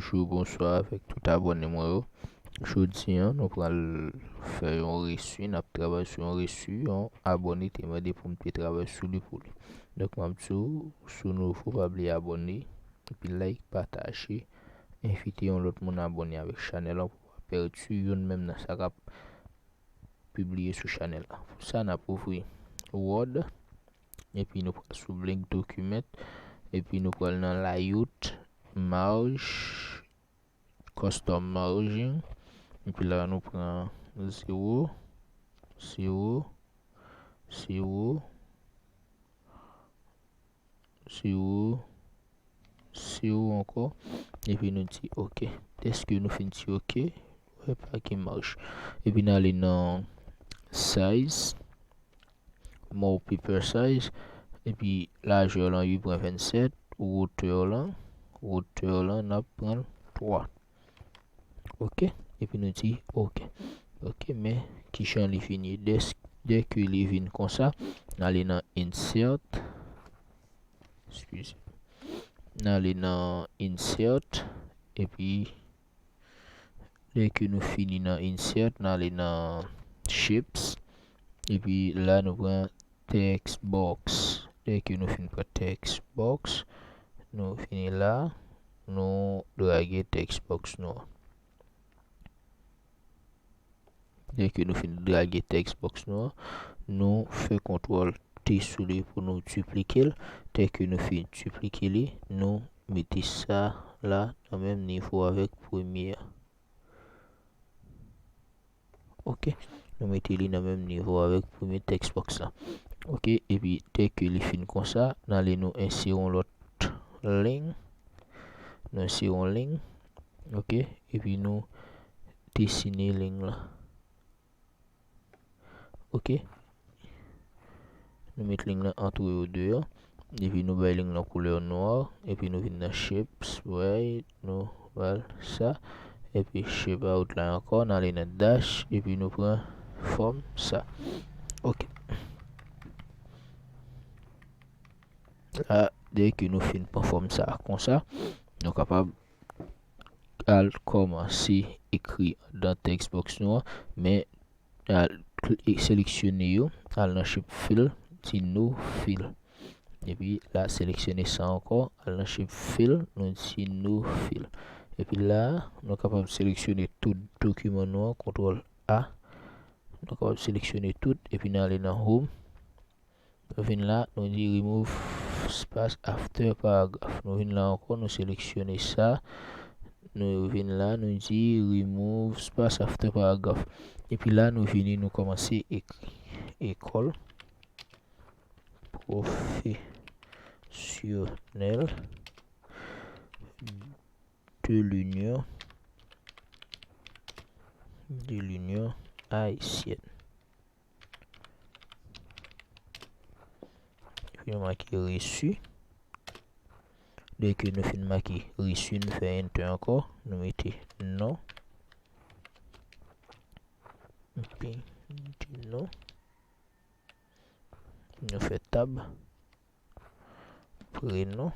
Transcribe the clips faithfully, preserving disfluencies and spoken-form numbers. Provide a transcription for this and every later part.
Bonjou, bonswa avèk tout abòne mwen yo. Jodi a, nou pral fè yon resi, n ap travay sou yon resi yon abòne te mande pou m te travay sou li pou li. Donk, m ap di w, si w nouvo, pa bliye abòne, epi like, pataje, envite yon lòt moun abòne avèk chanèl lan pou w pa pèdi youn menm nan sa k ap pibliye sou chanèl la. Pou sa, n ap ouvri Word, epi nou pral sou Blank Document, epi nou pral nan Layout, Marge, Custom Margin, epi la nou pran zewo, zewo, zewo, zewo, zewo ankò, epi nou di OK. Dèske nou fin di OK, wè pa gen maj. Epi n ale nan Size, More Paper Size, epi lajè lan uit pwen vennsèt, wotè lan, wotè lan n ap pran twa. OK, epi nou di OK. OK, men kijan li vin ye? Dès-, dèke li vin konsa, n ale nan Insert, eskize, n ale nan Insert, epi dèke nou fini nan Insert, n ale nan Shapes, epi la nou pran Text Box. Dèke nou fin pran Text Box, nou vini la, nou drage text box nou an. Dèke nou fin drage text box nou an, nou fè kontwòl T sou li pou nou diplike l. Dèke nou fin diplike li, nou mete sa la nan menm nivo avèk premye a. OK, nou mete li nan menm nivo avèk premye text box la. OK, epi dèke li fin konsa, n ale nou ensere yon lòt liy. Nou ensere yon liy. OK, epi nou desine liy la. OK. Nou met liy lan antre yo de yo. Epi nou bay liy lan koulè nwa. Epi nou vin nan Shapes, right? Nou ba l sa. Epi Shape Outline ankò. N ale nan Dash. Epi nou pran fòm sa. OK. La, dèke nou fin pran fòm sa konsa, nou kapab al kòmanse ekri anndan text box nou an, men al kl-, e seleksyone yo, al nan Shape Fill, di No Fill. Epi la, seleksyone sa ankò, al nan Shape Fill, nou di No Fill. Epi la, nou kapab seleksyone tout dokiman nou an, kontwòl A. Nou kapab seleksyone tout, epi n ale nan Home. Nou vin la, nou di remove space after paragraph. Nou vin la ankò, nou seleksyone sa. Nou vin la, nou di remove space after paragraph. Epi la, nou vini, nou kòmanse ekri. École professionnelle de l'Union, de l'Union Haïtienne. Epi nou make reçu. Dèke nou fin make reçu, nou fè enter ankò. Nou mete non. Epi nou di non. Nou fè tab. Prenon.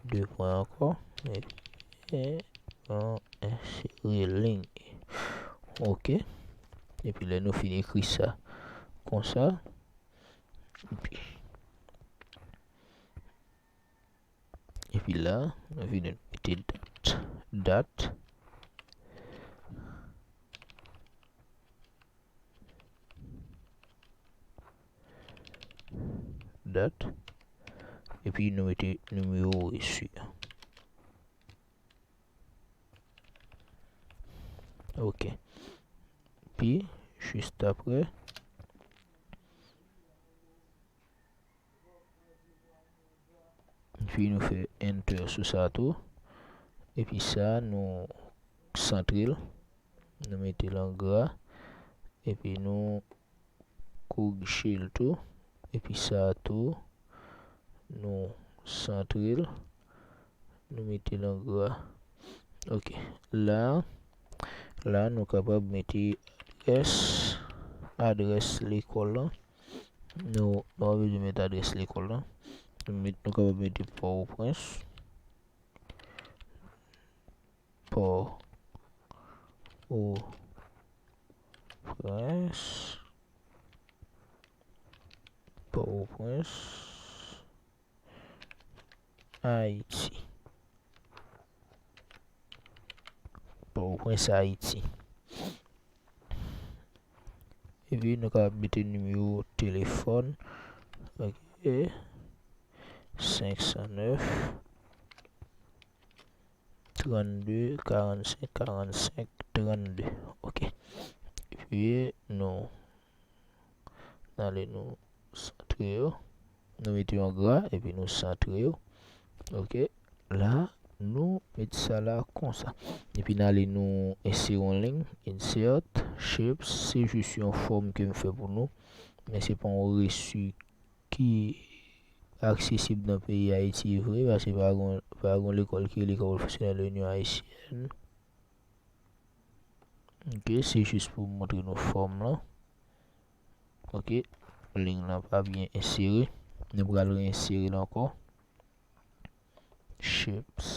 De pwen ankò. E, e, nou ensere liy. OK. Epi lè nou fin ekri sa konsa, epi, epi la, nou vin mete dat. Dat. Dat. Epi nou mete nimewo resi a. OK. Epi, jis apre, epi nou fè enter sou sa tou. Epi sa, nou santre l. Nou mete l an gra. Epi nou korije l tou. Epi sa tou, nou santre l. Nou mete l an gra. OK. La, la, nou kapab mete adrès, adrès lekòl lan. Nou, nou pa bezwen mete adrès lekòl lan. Nou met, nou kapab mete Pòtoprens. Pòtoprens, Pòtoprens, Ayiti. Pòtoprens, Ayiti. Epi nou ka mete nimewo telefòn. Ok. Senk san nèf, trannde, karannsenk, karannsenk, trannde. Ok. Epi nou, n ale nou santre yo. Nou mete yon gra, epi nou santre yo. Ok. La, nou mete sa la konsa. Epi n ale nou ensere yon liy, insert, shapes, se jis yon fòm ke m fè pou nou. Men se pa yon resi ki aksesib nan peyi Ayiti vre, paske pa gon, pa gon lekòl ki rele Lekòl Pwofesyonèl Linyon Ayisyèn. Ok, se jis pou m montre nou fòm lan. Ok, liy lan pa byen ensere. Nou pral reinsere l ankò. Shapes.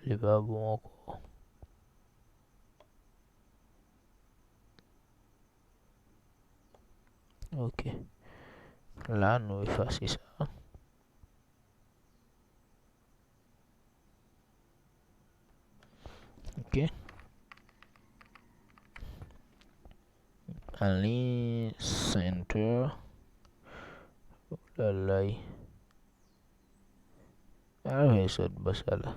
Li pa bon ankò. Ok. La, nou efase sa. Ok. Align center. Olalay. Al fè sòt bò sa la.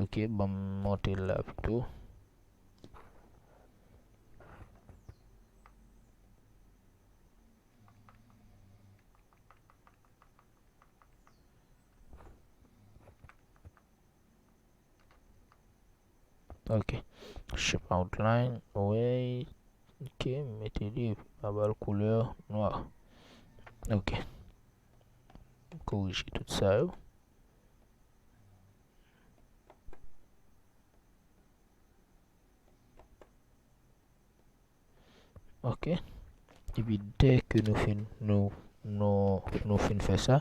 Ok, ban m monte l la pito. Ok. Shape outline, wi. Ok, mete li epi m a ba l koulè nwa. Ok. Korije tout sa yo. Ok. Epi dèke nou fin, nou, nou, nou fin fè sa,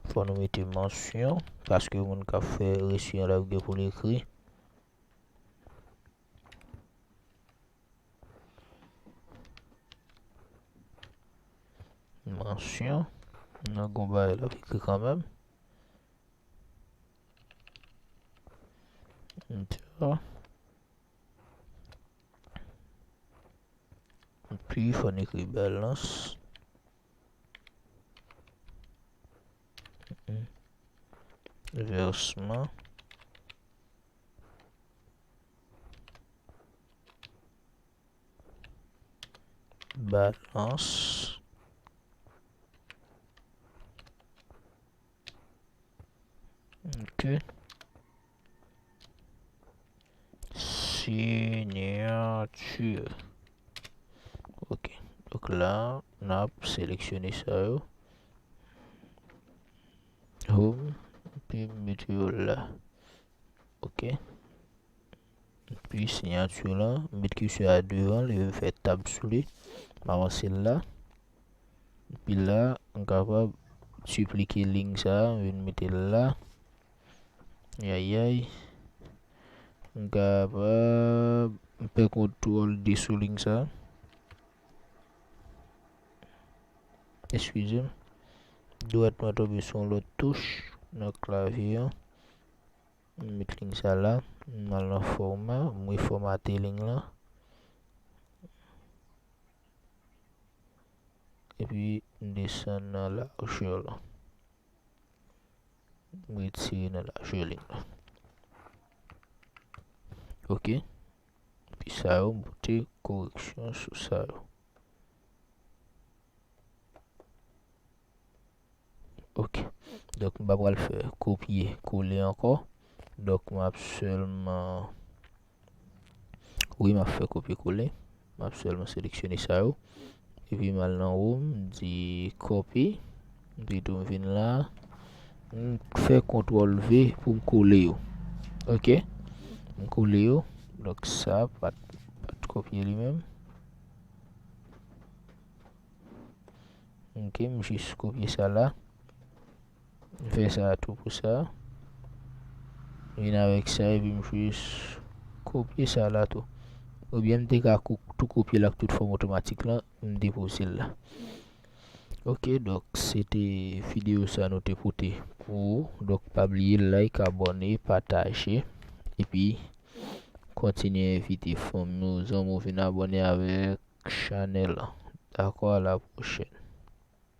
fò nou mete mansyon, paske moun k ap fè resi an l ap gen pou l ekri. Mansyon. Nan gon bagay l ap ekri kanmenm. Enter. Epi fò n ekri balans. Vèsman. Balans. Ok. Signature. Ok. Donk la, n ap seleksyone sa yo. Home. Epi mete yo la. Ok. Epi siyati lan, m met kisè a devan l, epi m fè tab sou li. M avanse l la. Epi la, m kapab diplike liy sa a, m vin mete l la. Ayayay. M kapab, m fè kontwòl de sou liy sa a. Eskize m. Dwèt mwen tonbe sou yon lòt touch nan klavye an. M met liy sa la, m al nan fòma, m refòmate liy lan. Epi m desann nan lajè lan. M retire nan lajè liy lan. Ok. Epi sa yo, m pote koreksyon sou sa yo. Ok. Donk, m pa pral fè kopye kole ankò. Donk, m ap sèlman, wi, m ap fè kopye kole. M ap sèlman seleksyone sa yo. Epi m al nan Home, m di copy. Epi tou m vin la. M fè kontwòl V pou m kole yo. Ok. M kole yo. Donk, sa pa t, pa t kopye li menm. Ok, m jis kopye sa la. M fè sa tou pou sa. Vin avèk sa epi m jis kopye sa la tou. Oubyen m te ka kou- tou kopye l ak tout fòm otomatik lan, m depoze l la. Ok, donk se te videyo sa nou te pote pou ou. Donk pa bliye like, abòne, pataje, epi kontinye envite fanmi w, zanmi w vin abòne avèk chanèl lan. Dakò, a la pwochèn.